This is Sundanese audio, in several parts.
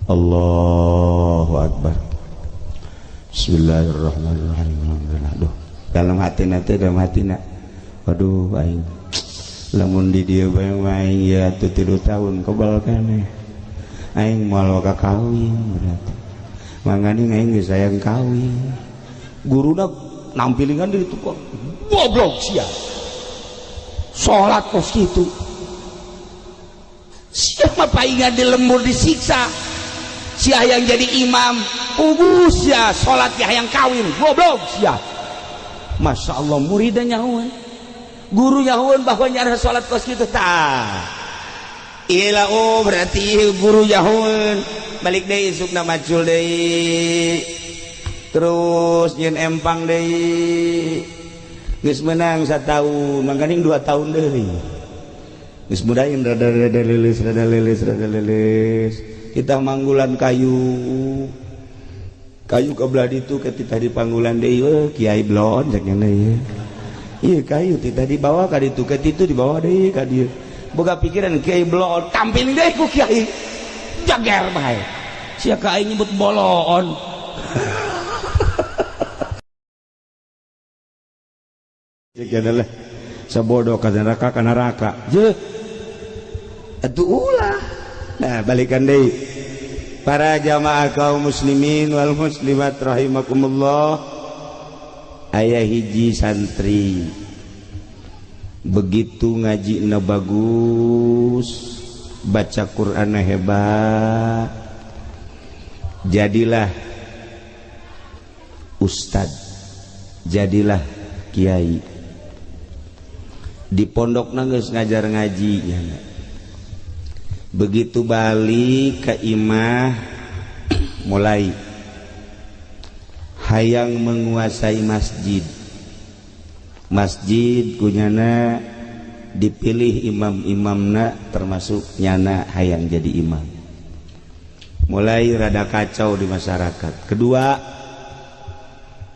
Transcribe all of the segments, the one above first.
Allahu Akbar. Bismillahirrahmanirrahim. Aduh, dalam hati nanti dalam hati nak. Waduh, aing lamun di dieu bae aing ya 3 tahun kebal keneh. Aing moal ka kawin berarti. Mangani aing geus hayang kawin. Guruna nampilingan di ditu kok. Goblok sia. Salat kos kitu. Siapa paingan di lembur disiksa. Sia yang jadi imam, ugus sia salat hayang kawin, goblok sia. Masya Allah muridnya nyahuan. Guru nyahuan bahwa nyara salat kos kitu tah. Ila oh berarti guru nyahuan. Balik deui isukna macul deui. Terus nyeun empang deui. Geus menang 1 tahun, mangkaning 2 tahun deui. Geus mudahin rada rada leuleus rada leuleus rada leuleus. Kita manggulan kayu. Kayu ke belah ditu ketika di panggulan deui we kiai blon cek nya ieu. Ieu kayu teh tadi bawa ka ditu ke ditu dibawa deui ka dieu. Boga pikiran kiai blon tampil deui ku kiai. Jager bae. Sia ka aing nyebut bolon. Cek adalah sabodoh ka neraka ka neraka. Jeuh. Atuh ulah. Nah, balikan deui. Para jamaah kaum muslimin wal muslimat rahimakumullah. Aya hiji santri begitu ngajina bagus, baca Qur'anna hebat, jadilah ustad, jadilah kiai. Di pondokna geus ngajar ngaji nya. Begitu balik ke imah mulai hayang menguasai masjid. Masjid kunyana dipilih imam-imamna termasuk nyana hayang jadi imam. Mulai rada kacau di masyarakat. Kedua,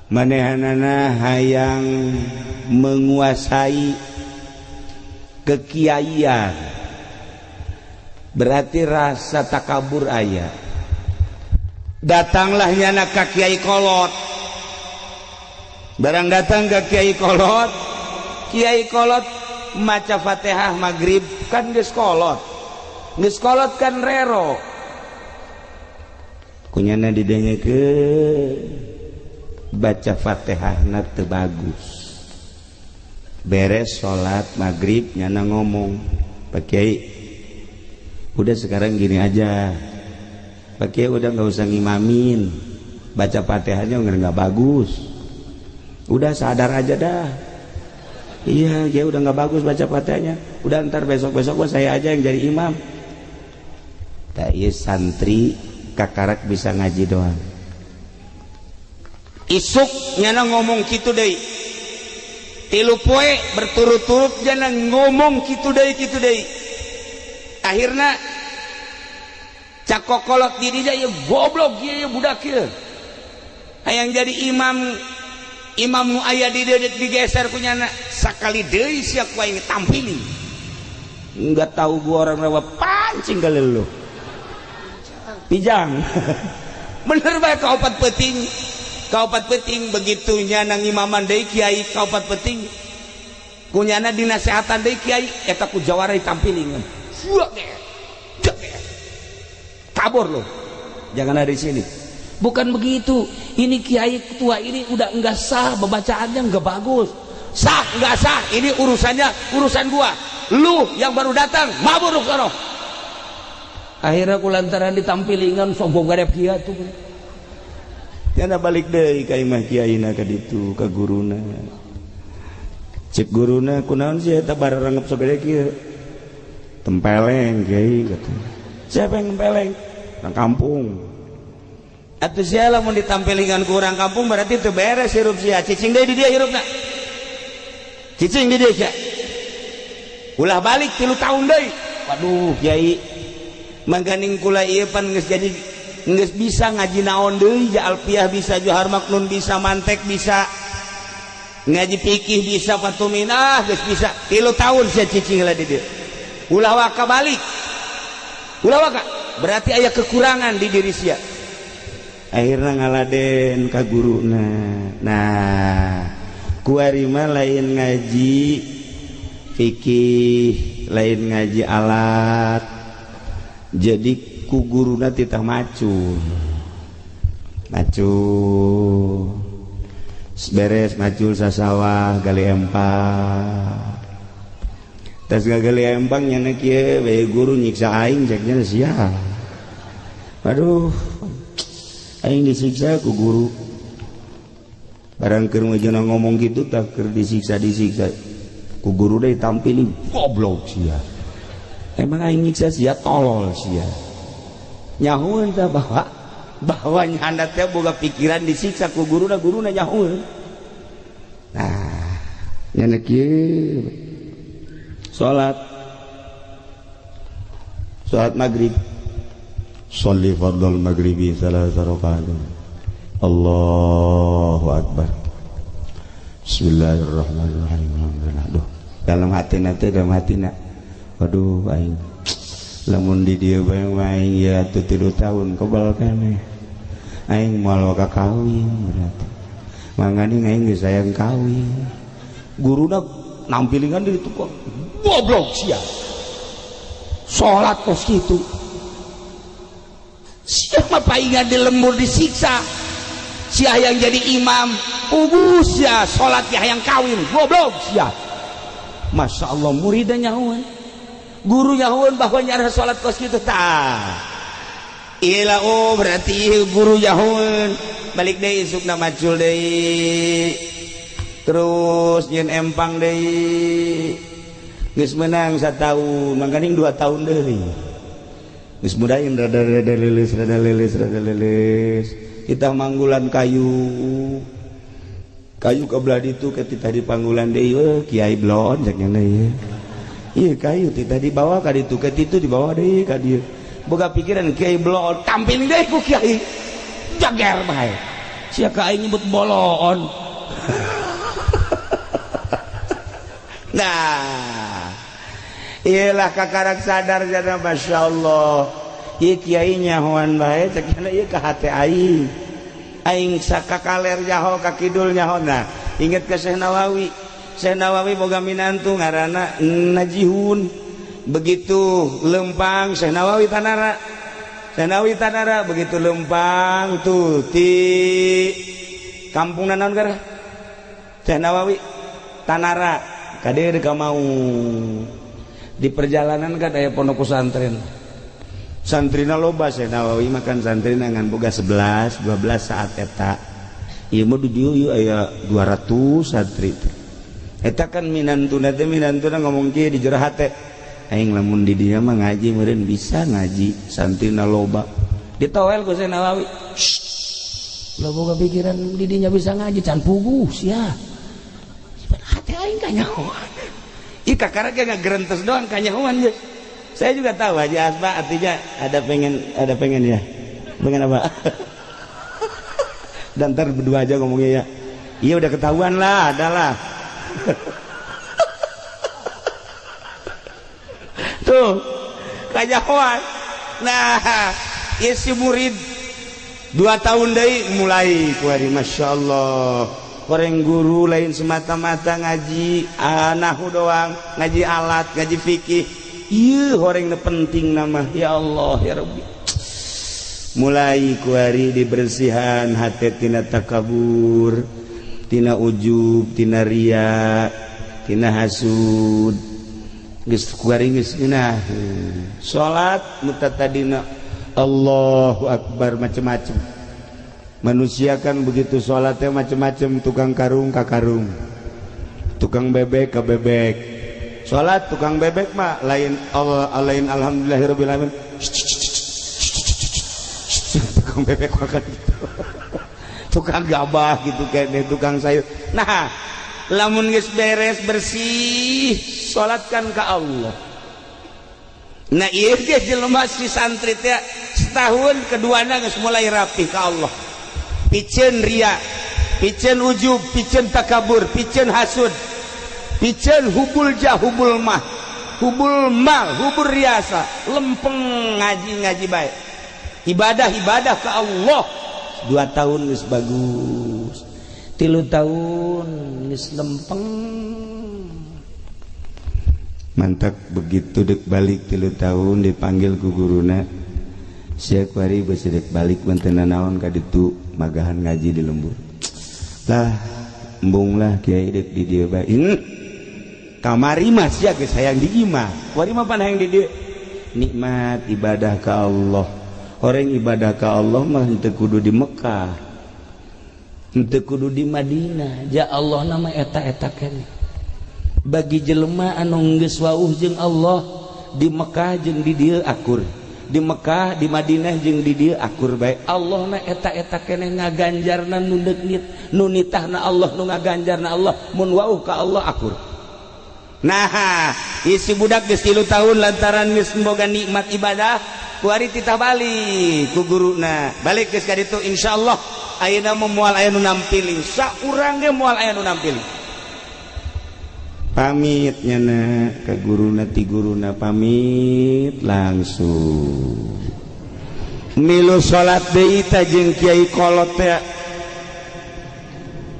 manehanana hayang menguasai kekiaian. Berarti rasa takabur aya. Datanglah nyana ka kiai kolot. Barang datang ke kiai kolot, kiai kolot maca Fatihah maghrib kan geus kolot. Geus kolot kan rero. Kunyana didengekeun baca Fatihahna teu bagus. Beres salat maghrib nyana ngomong, "Pak Kiai, udah sekarang gini aja. Pak Kiai udah nggak usah ngimamin, baca Fatihahnya nggak bagus. Udah sadar aja dah. Iya, ya udah nggak bagus baca Fatihahnya. Udah ntar besok-besok gua saya aja yang jadi imam." Tak iya santri kakarak bisa ngaji doang. Isuk nyana ngomong kitu deui. 3 poe berturut-turut nyana ngomong kitu deui kitu deui. Akhirna cakokolot di dinya ieu goblok ieu budak ieu. Hayang jadi imam, imam nu aya di dieu digeser ku nyana sakali deui sia ku aing tampili. Enggak tahu gua orang rawa pancing kali lu. Pijang. Bener bae ka opat peuting. Ka opat peuting begitu nyana ngimaman deui kiai ka opat peuting. Ku nyana dinasehatan deui kiai eta ku jawara ditampiling. Kabur lo, jangan ada di sini. Bukan begitu. Ini kiai tua ini udah enggak sah, bacaannya enggak bagus. Sah enggak sah, ini urusannya urusan gua. Lu yang baru datang, mabur lu sono. Akhirnya kulantaran ditampilingan sombong garep kiai tuh. Nyana balik deui ka imah kiaina ka ditu ka guruna. Cek guruna kunaon sih eta bararangep sagede kieu. Tempeleng kiai kata. Siapa yang tempeleng? Orang kampung. Atuh sia lamun ditampilingan ku urang kampung berarti teu beres hirup sia. Cicing deui di dieu hirupna. Cicing di dieu sia. Ulah balik 3 tahun deui. Waduh kiai. Mangkaning kula ieu pan geus jadi geus bisa ngaji naon deui, ja alfiah bisa, johar maknun bisa, mantek bisa. Ngaji fikih bisa, fatuminah geus bisa. 3 tahun sia cicing lah di dieu. Ulah waka balik. Ulah waka. Berarti aya kekurangan di diri sia. Akhirnya ngaladen ka guruna. Nah, kuari mah lain ngaji fikih, lain ngaji alat. Jadi ku guruna titah macul. Macul. Beres macul sasawah gali empang. Tas gali empang nyana kieu bae guru nyiksa aing cek nya sia. Aduh, aing disiksa ku guru. Barang keur mujuna ngomong gitu tak keur disiksa-disiksa. Ku guru deui tampilin goblok sia. Emang aing nyiksa sia tolol sia. Nyahueun tah bahwa nyanda teh boga pikiran disiksa ku guruna, guruna nyahueun. Nah, nyana kieu salat salat maghrib, sholli fardhal maghribi salasa rakaat. Allahu akbar. Bismillahirrahmanirrahim. Aduh, dalam hatina teh, dalam hatina. Aduh aing lamun di dieu bae aing ya 3 tahun kebal keneh. Aing moal ka kawin berarti. Mangani aing geus sayang kawin. Guruna nampilingan di ditu kok. Goblok sia. Salat kos kitu. Sia mah paingan di lembur disiksa. Sia yang jadi imam, ubuh sia salat yang kawin, goblok sia. Masya Allah muridnya nyahueun. Guru nyahueun bahwa nyara salat kos kitu tah. Ilah oh berarti guru nyahueun. Balik deui isukna macul deui. Terus nyeun empang deui. Geus menang 1 tahun, mangkaning 2 tahun deui. Geus mudahin rada-rada leuleus, rada leuleus, rada leuleus. Kita manggulan kayu. Kayu ka belah ditu ke titah dipanggulan deui, weh kiai blon cek nya ieu. Ieu kayu titah dibawa ka ditu ke ditu dibawa deui ka dieu. Boga pikiran kiai blon, tampil deui ku kiai. Jager bae. Sia ka aing nyebut bolon. Nah, iyalah kakarak sadar jana masya Allah. Ieu kiai nyahoan bae cek nya ieu ka hate aing. Aing sakakaler nyaho ka kidul nyaho. Nah, inget ke Syekh Nawawi. Syekh Nawawi boga minantu ngaranna Najihun. Begitu lempang Syekh Nawawi tanara. Syekh Nawawi tanara begitu lempang tuh ti kampung naon gara? Syekh Nawawi tanara. Kadir ka mau di perjalanan kan aya pondok pesantren. Santrina loba Syekh Nawawi makan santrina ngan boga 11, 12 saat eta. Ieu mah di dieu ieu aya 200 santri. Eta kan minantuna teh minantuna ngomong kieu di jero hate. Aing lamun di dieu mah ngaji meureun bisa ngaji santrina loba. Ditowel ku Syekh Nawawi. Lah boga pikiran di dinya bisa ngaji can puguh sia. Hati aing kanyahoan. Ih kakara ge ngagerentes doang kanyahoan geus. Saya juga tahu Haji Asba artinya ada pengen ya. Pengen apa? Dan ntar berdua aja ngomongnya ya. Iya udah ketahuan lah, adalah. Tuh, kanyahoan. Nah, ieu si murid 2 tahun deui mulai kuari masyaallah. Koreng guru lain semata-mata ngaji nahu doang, ngaji alat, ngaji fikih. Ieu horeng penting nama ya Allah ya Rabbi. Mulai kuari dibersihan hati tina takabur, tina ujub, tina ria, tina hasud. Geus kuari geus ngeunah. Salat mutatadina Allahu akbar macem-macem. Manusia kan begitu sholatnya macem-macem, tukang karung ka karung, tukang bebek ka bebek. Sholat tukang bebek mah lain Allah, lain alhamdulillahirabbil alamin. Tukang bebek makan gitu. Tukang gabah gitu kayaknya, tukang sayur. Nah, lamun geus beres bersih, sholatkan ka Allah. Nah, ieu ge jelema si santri teh setahun keduana geus mulai rapi ka Allah. Piceun ria, piceun ujub, piceun takabur, piceun hasud, piceun hubul jah hubul mah. hubul mal, hubur riasa, lempeng ngaji-ngaji baik. Ibadah-ibadah ke Allah. 2 tahun geus bagus. 3 tahun geus lempeng. Mantap begitu dek balik 3 tahun dipanggil ku guruna. Sia kuari beusi dek balik mantena naon ka ditu magahan ngaji di lembur. Lah embung lah kiai dek di dieu bae. Kamari mah sia geus hayang di imah. Kuari mah pan hayang di dieu. Nikmat ibadah ka Allah. Orang ibadah ka Allah mah henteu kudu di Mekah. Henteu kudu di Madinah. Ja Allah nama eta-eta keneh. Bagi jelema anu geus wauh jeung Allah di Mekah jeung di dieu akur. Di Mekah, di Madinah jeung di dieu akur bae. Allah na eta-eta keneh ngaganjarna nu deuk nu nitahna Allah nu ngaganjarna Allah mun wauh ka Allah akur. Nah, isi budak geus 3 tahun lantaran geus boga nikmat ibadah, kuari titah balik ku guruna. Balik geus ka ditu insyaallah ayeuna mah moal aya nu nampiling. Saurang ge moal aya nu nampiling. Pamit nyana ka guruna ti guruna pamit langsung. Milu salat deui ta jeung kiai kolot teh.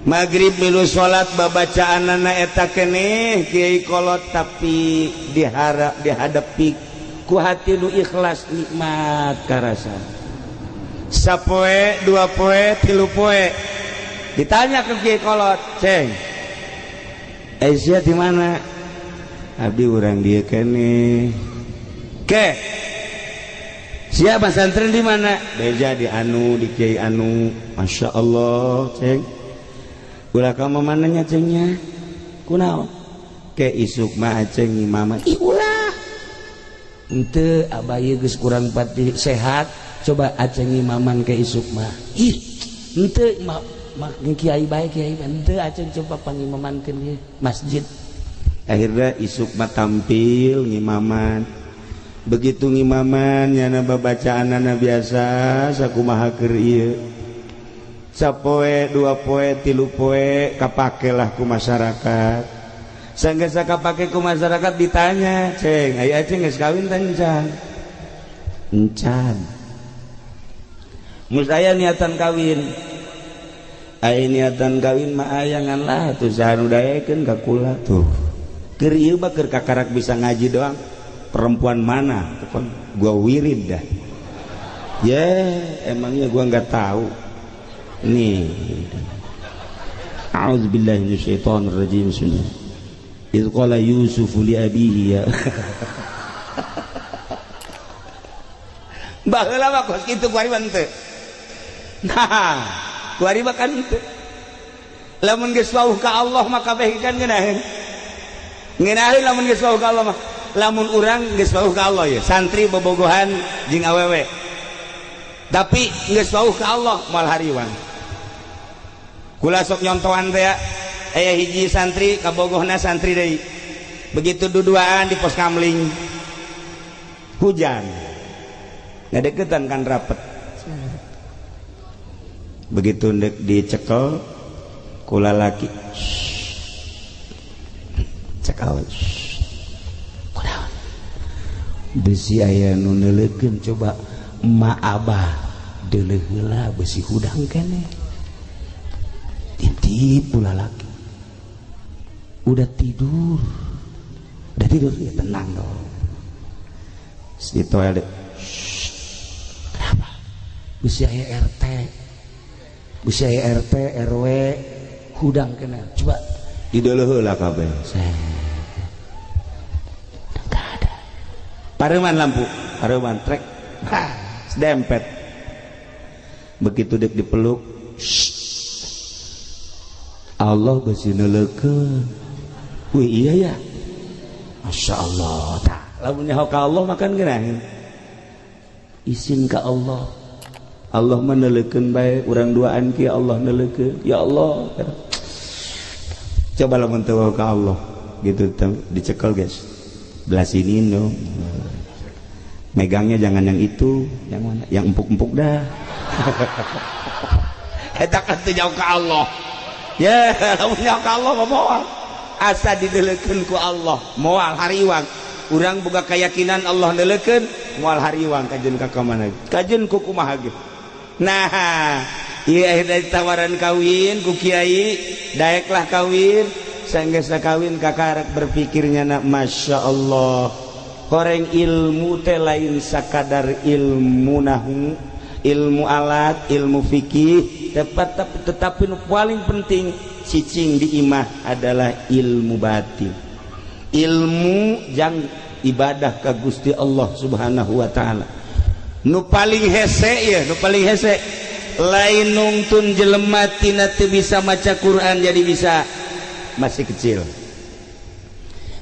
Maghrib milu salat babacaanana eta keneh kiai kolot tapi diharap dihadapi ku hati nu ikhlas nikmat karasa. Sapoe, 2 poe, 3 poe. Ditanya ke kiai kolot, "Ceng, Aisyah di mana?" Abdi urang dieu keneh. Ke. Siapa santren di mana? Beja di anu, di kiai anu. Masya Allah, Ceng. Ulah kamu mananya cengnya? Kunaon? Ke isuk mah aceng mama. Ih ulah. Henteu abah ieu geus kurang pati sehat, coba aceng imaman ke isuk mah. Ih, henteu mah kiai bae kiai henteu aceng coba pangimamankeun ieu masjid. Akhirnya isuk mah tampil ngimaman. Begitu ngimaman nyana babacaanana biasa sakumaha keur ieu. Sapoe, 2 poe, 3 poe kapakelah ku masyarakat. Sanggeus kapake ku masyarakat ditanya, "Ceng, aya aceng geus kawin teh encan?" Encan. Mun aya niatan kawin. Aya niatan kawin mah aya ngan lah tuh saha nu daekeun ka kula tuh. Keur ieu mah keur kakarak bisa ngaji doang. Perempuan mana? Gua wirid dah. Ya, emangnya gua enggak tahu. Nih. A'udzubillahi minasyaitonir rajim. Bismillah. Idz qala Yusuf li abihi ya. Baheula mah kos kitu kuari mah henteu. Nah, kuari mah kan henteu. Lamun geus wauh ka Allah mah kabeh kan ngeunaheun. Ngeunaheun lamun geus wauh ka Allah mah. Lamun urang geus wauh ka Allah ya, santri bobogohan jeung awewe. Tapi geus wauh ka Allah moal hariwang. Kula sok nyontohan teh aya hiji santri kabogohna santri deui. Begitu duduaan di pos kamling. Hujan. Ngadeukeutan kan rapet. Begitu ndek dicekel kula laki. Cekel. Kunaon? Besi aya nu neuleukeun coba emak abah deuleuh heula besi hudang keneh. Titip pula laki. Udah tidur. Udah tidur ya tenang dong. Di toilet. Kenapa? Besi aya RT. Besi aya RT, RW hudang kena. Coba dideuleuh heula kabeh. Enggak ada. Pareuman lampu, pareuman trek. Hah, dempet. Begitu dek dipeluk, Allah besi neuleukeun. Wih iya ya. Masya Allah. Tah, lamun nyaho ka Allah makan geunaheun. Isin ka Allah. Allah mah neuleukeun bae urang duaan kieu Allah neuleukeun. Ya Allah. Coba lamun teu ka Allah gitu dicekel guys. Belah sini dong. Megangnya jangan yang itu, yang mana? Yang empuk-empuk dah. Eta kan teu jauh ka Allah. Ya, lamun nyaho ka Allah mah moal. Asa dideleukeun ku Allah, moal hariwang. Urang boga keyakinan Allah neuleukeun moal hariwang kajeun ka mana kajeun ku kumaha ge. Nah, ieu akhirna tawaran kawin ku kiai, daeklah kawin. Sanggeusna kawin kakarek berpikirnya na, Masya Allah, koreng ilmu teh lain sakadar ilmu nahu, ilmu alat, ilmu fikih, tepat, tetapi nu paling penting cicing di imah adalah ilmu batin, ilmu jang ibadah ka Gusti Allah Subhanahu wa taala. Nu paling hese ya, nu paling hese lain nungtun jelema tina teu bisa maca Quran jadi bisa, masih kecil.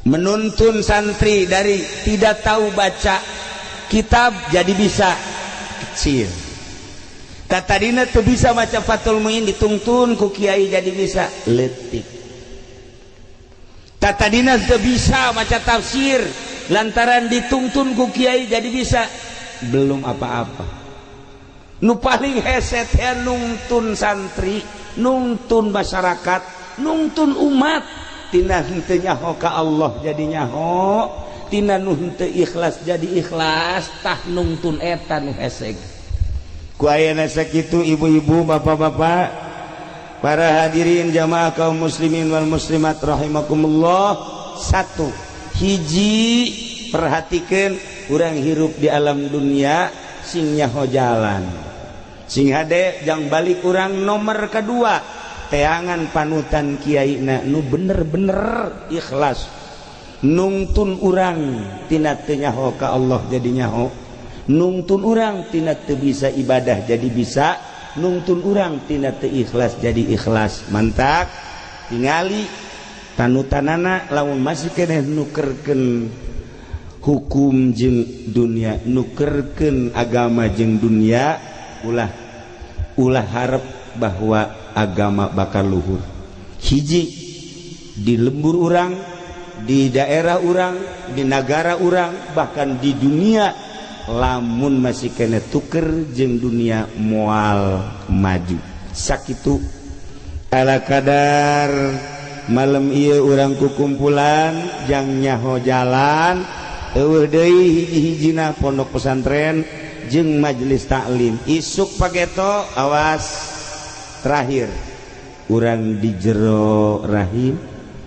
Menuntun santri dari tidak tahu baca kitab jadi bisa, kecil. Tadina teu bisa maca Fathul Muin, ditungtun ku kiai jadi bisa, letik. Tadina teu bisa maca tafsir, lantaran ditungtun ku kiai jadi bisa, belum apa-apa. Nu paling hese teh nungtun santri, nungtun masyarakat, nungtun umat tina henteu nyaho ka Allah jadi nyaho, tina nu henteu ikhlas jadi ikhlas. Tah, nungtun eta nu hese. Ku ayeuna sakitu, ibu-ibu, bapak-bapak, para hadirin jamaah kaum muslimin wal muslimat rahimakumullah. Satu hiji, perhatikan, urang hirup di alam dunia sing nyaho jalan, sing hade jang balik urang. Nomor kedua, teangan panutan kiai na nu bener-bener ikhlas nungtun urang tina teu nyaho ka Allah jadi nyaho, nungtun urang tina teu bisa ibadah jadi bisa, nungtun urang tina teu ikhlas jadi ikhlas. Mantak tingali panutanana, lamun masih keneh nukerkeun hukum jeung dunia, nukerkeun agama jeung dunia, ulah ulah harap bahwa agama bakal luhur. Hiji, di lembur urang, di daerah urang, di negara urang, bahkan di dunia, lamun masih keneh tuker jeung dunia moal maju. Sakitu ala kadar malam ieu urang kukumpulan jang nyaho jalan. Euweuh deui hiji-hijina pondok pesantren jeung majelis taklim. Isuk pageto awas, terakhir urang di jero rahim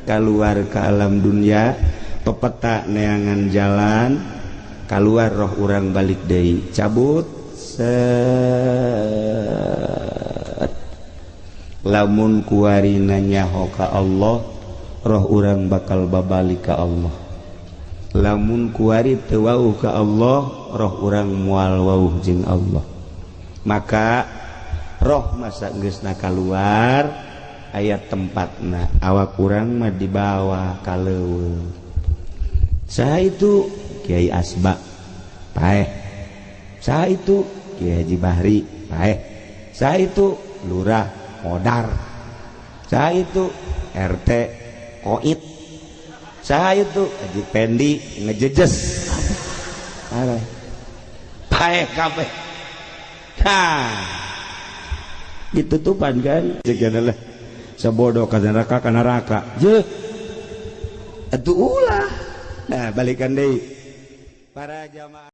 keluar ke alam dunia, pepeta neangan jalan keluar, roh urang balik deui, cabut set. Lamun kuari nyaho ka Allah, roh urang bakal babalik ka Allah. Lamun kuari teu wauh ka Allah, roh urang moal wauh jeung Allah. Maka roh masa geusna keluar aya tempatna, awak urang mah dibawa ka leuweung. Saha itu? Kiai Asba paeh. Saha itu? Kiai Haji Bahri paeh. Saha itu? Lurah modar. Saha itu? RT koit. Saha itu? Haji Pendi ngejejes. Paeh kabeh. Nah, ditutupan kan lah, sabodo ka neraka, ka neraka je atuh ulah. Nah, balikan deui para jamaah.